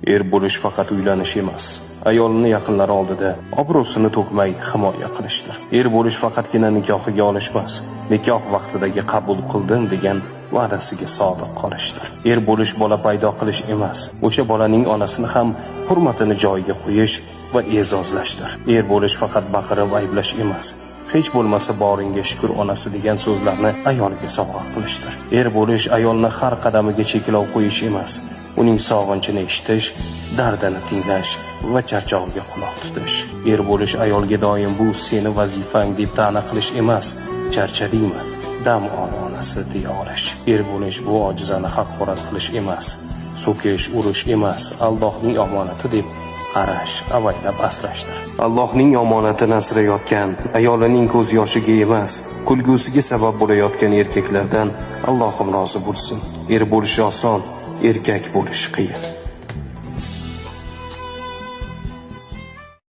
Er bo'lish faqat uylanish emas, ayolini yaqinlari oldida obro'sini to'kmay himoya qilishdir. Er bo'lish faqatgina nikohiga olishmas, nikoh vaqtidagi qabul qildim degan va'dasiga sodiq qolishdir. Er bo'lish bola paydo qilish emas, o'sha bolaning onasini ham hurmatini joyiga qo'yish va e'zozlashdir. Er bo'lish faqat baqirib ayblash emas, hech bo'lmasa boringga shukur onasi degan so'zlarni ayoliga sovg'a qilishdir. Er bo'lish ayolni har qadamiga cheklov qo'yish emas, uning sog'inchini eshitish, dardini tinglash va charchog'iga quloq tutish. Er bo'lish ayolga doim bu seni vazifang deb ta'na qilish emas, charchadingmi, dam ol onasi deya olish. Er bo'lish bu ojizani haqorat qilish emas, so'kish, urish emas, Allohning omonati deb qarash, avaylab asrashdir. Allohning omonatini asrayotgan, ayolining ko'z yoshiga emas, kulgusiga sabab bo'layotgan erkaklardan Allohim rozi bo'lsin. Er bo'lish oson, erkak bo'lish qiyin.